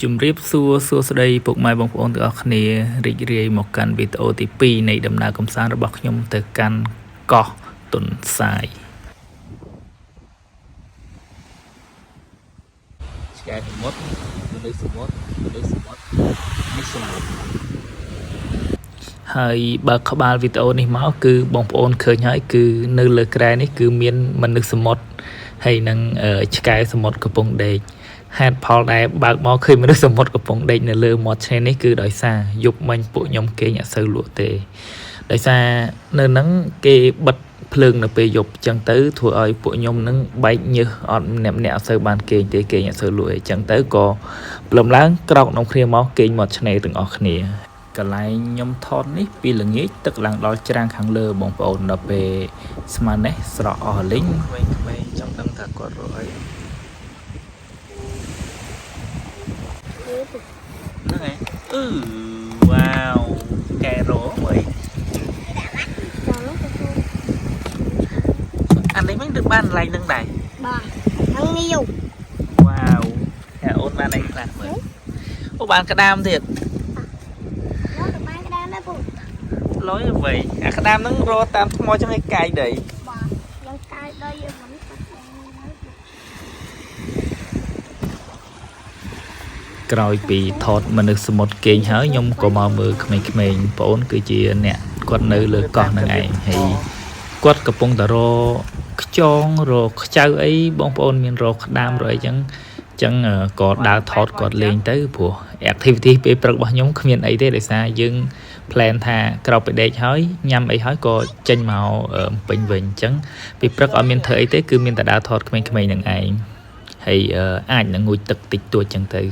ជំរាបសួរសួស្តីពុកម៉ែបងប្អូនទាំងអស់គ្នារីករាយមកកាន់វីដេអូទី2នៃដំណើរកម្សាន្តរបស់ខ្ញុំទៅកាន់កោះទន្សាយឆ្កែសមុទ្រមនុស្សសមុទ្រមនុស្សសមុទ្រនេះសមុទ្រហើយបើក្បាលវីដេអូនេះមកគឺបងប្អូនឃើញហើយគឺនៅលើក្រែនេះគឺមានមនុស្សសមុទ្រហើយនឹងឆ្កែសមុទ្រកំពុងដេកហេតុផលដែលបើកមកឃើញមនុស្សសមុទ្រកំពុងដេកនៅលើមាត់ឆ្នេរនេះគឺដោយសារយប់មិញពួកខ្ញុំគេងអត់សូវលក់ទេដោយសារនៅហ្នឹងគេបិទភ្លើងនៅពេលយប់ចឹងទៅធ្វើឲ្យពួកខ្ញុំនឹងបែកញើសអត់ម្នាក់ម្នាក់អត់សូវបានគេងទេគេងអត់សូវលក់អីចឹងទៅក៏ព្រលឹមឡើងក្រោកនំគ្នាមកគេងមាត់ឆ្នេរទាំងអស់គ្នាកន្លែងខ្ញុំថតនេះពីល្ងាចទឹកឡើងដល់ច្រាំងខាងលើបងប្អូនដល់ពេលស្មាននេះស្រក់អស់លីង ក្មេងៗចង់ដឹងថាគាត់រកអីហ្នឹងឯងអឺវ៉ាវកែរកអីអានេះមិនដឹកបានកន្លែងហ្នឹងដែរ បាទហ្នឹងងាវ វ៉ាវតែអូនបានអីខ្លះមើលអូបានក្តាមទៀត នោះទៅបានក្តាមដែរពូ លយអ្វីអាក្តាមហ្នឹងរកតាមថ្មចឹងឯកាយដី បាទយើងកាយដីយើងមិនបាត់ ក្រោយពីថតមនុស្សសមុទ្រគេងហើយខ្ញុំក៏មកមើលក្មេងៗបងអូនគឺជាអ្នកគាត់នៅលើកោះហ្នឹងឯងហើយគាត់កំពុងតែរកខ្យងរកខ្ចៅអីបងប្អូនមានរកក្តាមរកអីចឹងចឹងក៏ដើរថតគាត់លេងទៅព្រោះ activity ពេលព្រឹករបស់ខ្ញុំគ្មានអីទេដោយសារយើង plan ថាក្រោកពីដេកហើយញ៉ាំអីហើយក៏ចេញមកពេញវិញអញ្ចឹងពេលព្រឹកអត់មានធ្វើអីទេគឺមានតែដើរថតក្មេងៗហ្នឹងឯងហើយអាចនឹងងូតទឹកតិចតួចចឹងទៅ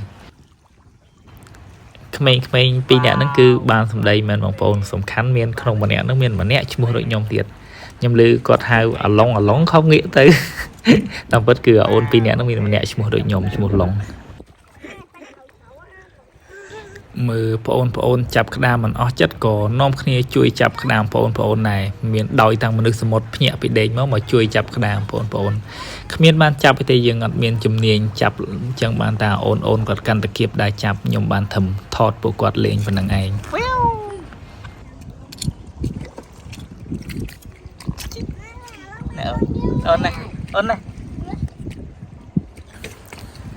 ក្មេងៗពីរនាក់ហ្នឹងគឺបានសម្ដីមែនបងប្អូនសំខាន់មានក្នុងម្នាក់ហ្នឹងមានម្នាក់ឈ្មោះដូចខ្ញុំទៀតខ្ញុំឮគាត់ហៅអាឡុងអាឡុងខំងាកទៅ តាមពិតគឺអូនពីរនាក់ហ្នឹងមានម្នាក់ឈ្មោះដូចខ្ញុំឈ្មោះឡុងមើលប្អូនប្អូនចាប់ក្តាមមិនអស់ចិត្តក៏នាំគ្នាជួយចាប់ក្តាមប្អូនប្អូនដែរមានដោយតាំងមនុស្សសមុទ្រភ្ញាក់ពីដេកមកមកជួយចាប់ក្តាមប្អូនប្អូនគ្មានបានចាប់ទេយើងអត់មានជំនាញចាប់អញ្ចឹងបានតាអូនអូនគាត់កាន់តាគៀបដែរចាប់ខ្ញុំបានធំថតពួកគាត់លេងប៉ុណ្្នឹងឯង ណែអូនណែអូនណែ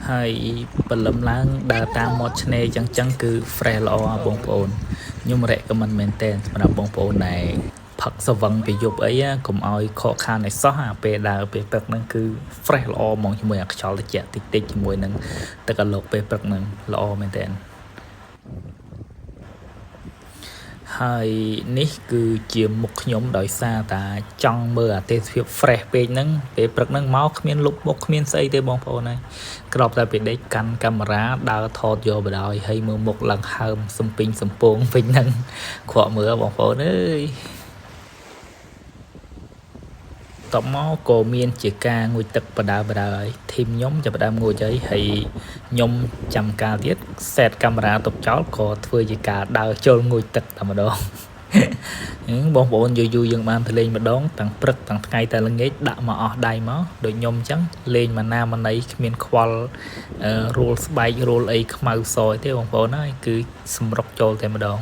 ហើយព្រលឹមឡើងដើរតាមមាត់ឆ្នេរចឹងចឹងគឺ fresh ល្អហ่ะបងប្អូនខ្ញុំ recommend មែនទែនសម្រាប់បងប្អូនដែលផឹកស្វឹងពីយប់អីណាកុំឲ្យខកខានឲ្យសោះអាពេលដើរពេលព្រឹកហ្នឹងគឺ fresh ល្អហ្មងជាមួយអាខ្យល់ត្រជាក់តិចតិចជាមួយនឹងទឹកអាឡុកពេលព្រឹកហ្នឹងល្អមែនទែនហើយនេះគឺជាមុខខ្ញុំដោយសារតាចង់មើលអាទេសភាព fresh ពេកហ្នឹងពេលព្រឹកហ្នឹងមកគ្មានលុបមុខគ្មានស្អីទេបងប្អូនហើយ ក្របតែពេលដេកកាន់កាមេរ៉ាដើរថតយកបដ ாய் ហើយមើលមុខឡើងហើមសំពីងសំពងវិញហ្នឹងខកមើលបងប្អូនអើយតបមកក៏មានជាការងូតទឹកបដើបដើហើយធីមខ្ញុំចាប់ផ្ដើមងូតហើយហើយខ្ញុំចាំកាលទៀតសេតកាមេរ៉ាទុកចោលក៏ធ្វើជាការដើរចូលងូតទឹកតែម្ដង ហ្នឹងបងប្អូនយូរយូរយើងបានទៅលេងម្ដងទាំងព្រឹកទាំងថ្ងៃតែល្ងាចដាក់មកអស់ដៃមកដូចខ្ញុំអញ្ចឹងលេងមកណាមកណីគ្មានខ្វល់រួលស្បែករួលអីខ្មៅសអីទេបងប្អូនហើយគឺសម្រុកចូលតែម្ដង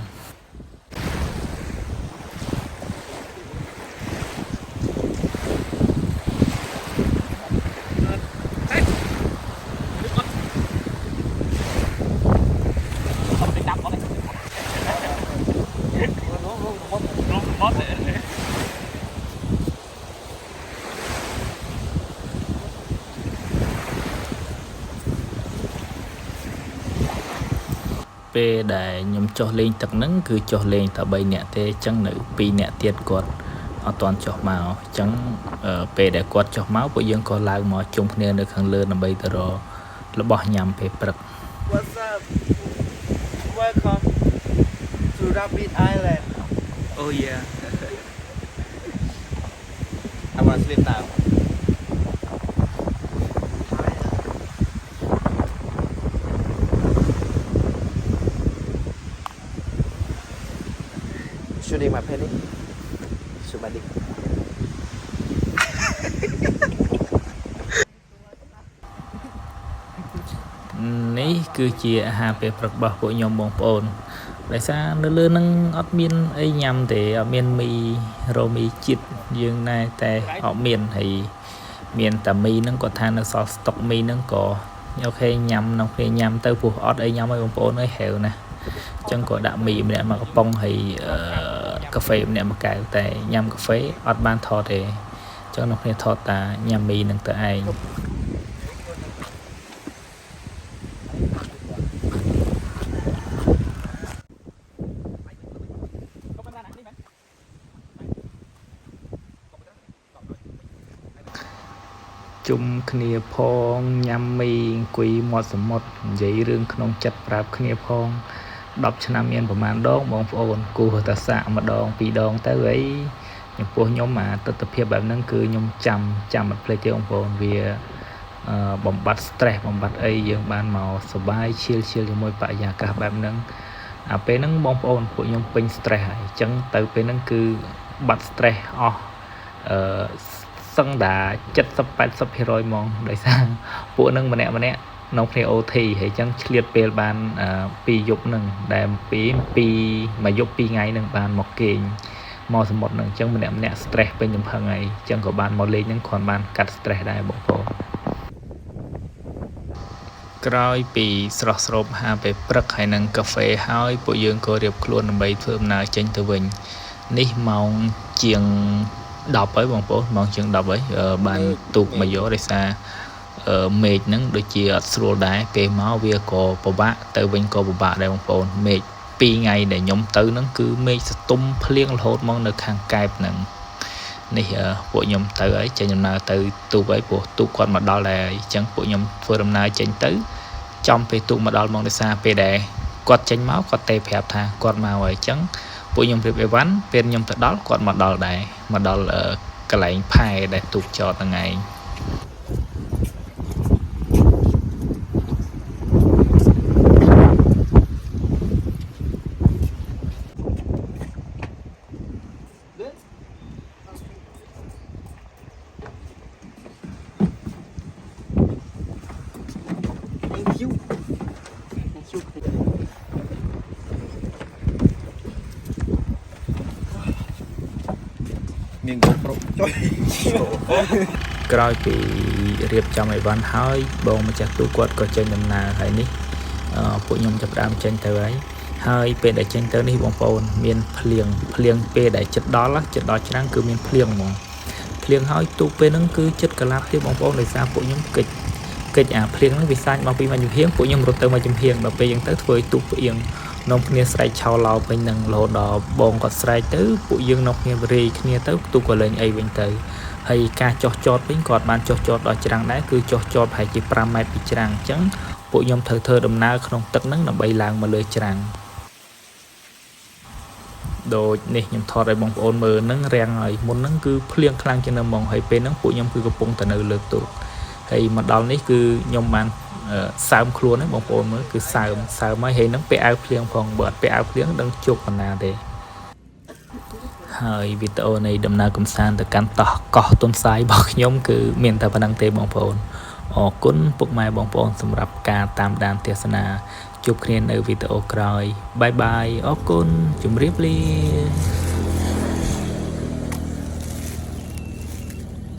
ពេលដែលខ្ញុំចុះលេងទឹកហ្នឹងគឺចុះលេងតែ3នាក់ទេអញ្ចឹងនៅ2នាក់ទៀតគាត់អត់ទាន់ចុះមកអញ្ចឹងពេលដែលគាត់ចុះមកពួកយើងក៏ឡើងមកជុំគ្នានៅខាងលើដើម្បីទៅរករបស់ញ៉ាំពេលព្រឹក What's up? Welcome to Rabbit Island. Oh yeah. I want to sleep now. Shooting my penny. Shoot my dick. នេះគឺជាអាហារពេលព្រឹករបស់ពួកខ្ញុំបងប្អូនដោយសារនៅលើនឹងអត់មានអីញ៉ាំទេអត់មានមីរមីជាតិយើងណែតែអត់មានហើយមានតែមីហ្នឹងគាត់ថានៅសល់ស្តុកមីហ្នឹងក៏ OK ញ៉ាំក្នុងគ្នាញ៉ាំទៅព្រោះអត់អីញ៉ាំឲ្យបងប្អូនអើយហេវណាស់អញ្ចឹងក៏ដាក់មីម្នាក់មកកំប៉ុងហើយអឺកាហ្វេម្នាក់មួយកែវតែញ៉ាំកាហ្វេអត់បានថតទេអញ្ចឹងក្នុងគ្នាថតតាញ៉ាំមីនឹងទៅឯង ជុំគ្នាផងញ៉ាំមីអង្គុយមាត់សមុទ្រនិយាយរឿងក្នុងចិត្តប្រាប់គ្នាផង10ឆ្នាំមានប្រមាណដងបងប្អូនគូសតែសាកម្ដងពីរដងទៅអីចំពោះខ្ញុំអាទិដ្ឋភាពបែបហ្នឹងគឺខ្ញុំចាំចាំអត់ភ្លេចទេបងប្អូនវាអឺបំបត្តិ stress បំបត្តិអីយើងបានមកសប្បាយឈៀលឈៀលជាមួយបរិយាកាសបែបហ្នឹងអាពេលហ្នឹងបងប្អូនពួកខ្ញុំពេញ stress ហើយអញ្ចឹងទៅពេលហ្នឹងគឺបាត់ stress អស់អឺ សឹងតា70 80%ហ្មងដោយសារពួកនឹងម្នាក់ម្នាក់ក្នុងគ្នា OT ហើយចឹងឆ្លៀតពេលបានពីរយប់នឹងដែលពីពីមួយយប់ពីរថ្ងៃនឹងបានមកគេងមកសមុទ្រនឹងចឹងម្នាក់ម្នាក់ stress ពេញទំហឹងហើយចឹងក៏បានមកលេងនឹងគ្រាន់បានកាត់ stress ដែរបងប្អូនក្រោយពីស្រស់ស្រូបហាពេលព្រឹកហើយនឹងកាហ្វេហើយពួកយើងក៏រៀបខ្លួនដើម្បីធ្វើដំណើរចេញទៅវិញនេះម៉ោងជាង10ហើយបងប្អូនម៉ោងជាង10ហើយបានទូកមកយកដោយសារមេឃហ្នឹងដូចជាអត់ស្រួលដែរពេលមកវាក៏ពិបាកទៅវិញក៏ពិបាកដែរបងប្អូនមេឃ2ថ្ងៃដែលខ្ញុំទៅហ្នឹងគឺមេឃស្ទុំភ្លៀងរហូតមកនៅខាងកែបហ្នឹងនេះពួកខ្ញុំទៅហើយចេញដំណើរទៅទូកហើយព្រោះទូកគាត់មកដល់ដែរអញ្ចឹងពួកខ្ញុំធ្វើដំណើរចេញទៅចំពេលទូកមកដល់មកដោយសារពេលដែលគាត់ចេញមកគាត់ទេប្រាប់ថាគាត់មកហើយអញ្ចឹងពួកខ្ញុំរៀបអីវ៉ាន់ពេលខ្ញុំទៅដល់គាត់មកដល់ដែរមកដល់កន្លែងផែដែលទូកចតហ្នឹងឯង Thank you. Thank you. មាន GoPro ចុយ ក្រោយពីរៀបចំអីវ៉ាន់ហើយបងម្ចាស់ទូកគាត់ក៏ចេញដំណើរហើយនេះពួកខ្ញុំចាប់ផ្ដើមចេញទៅហើយហើយពេលដែលចេញទៅនេះបងប្អូនមានភ្លៀងភ្លៀងពេលដែលចិត្តដល់ចិត្តដល់ច្រាំងគឺមានភ្លៀងហ្មងភ្លៀងហើយទូកពេលហ្នឹងគឺចិត្តកលាប់ទៀតបងប្អូនដោយសារពួកខ្ញុំកិច្ចកិច្ចអាភ្លៀងហ្នឹងវាសាច់មកពីមួយចំហៀងពួកខ្ញុំរត់ទៅមួយចំហៀងដល់ពេលអញ្ចឹងទៅធ្វើឲ្យទូកផ្អៀងនាំគ្នាស្រែកឆោឡោពេញនឹងរហូតដល់បងគាត់ស្រែកទៅពួកយើងនាំគ្នារាយគ្នាទៅទូកក៏លែងអីវិញទៅ ហើយការចោះចតវិញគាត់បានចោះចតដល់ច្រាំងដែរគឺចោះចតប្រហែលជា5ម៉ែត្រពីច្រាំងអញ្ចឹងពួកខ្ញុំត្រូវធ្វើដំណើរក្នុងទឹកហ្នឹងដើម្បីឡើងមកលើច្រាំងដូចនេះខ្ញុំថតឲ្យបងប្អូនមើលហ្នឹងរាំងហើយមុនហ្នឹងគឺភ្លៀងខ្លាំងជាងនឹងហ្មងហើយពេលហ្នឹងពួកខ្ញុំគឺកំពុងតែនៅលើទូកហើយមកដល់នេះគឺខ្ញុំបានសើមខ្លួនហ្នឹងបងប្អូនមើលគឺសើមសើមហើយហើយហ្នឹងពាក់អាវភ្លៀងផងបើអត់ពាក់អាវភ្លៀងដឹងជោគប៉ុណ្ណាទេ ហើយវីដេអូនៃដំណើរកម្សាន្តទៅកាន់តោះកោះទុនសាយរបស់ខ្ញុំគឺមានតែប៉ុណ្្នឹងទេបងប្អូនអរគុណពុកម៉ែបងប្អូនសម្រាប់ការតាមដានទស្សនាជួបគ្នានៅវីដេអូក្រោយ bye bye អរគុណជម្រាបលា។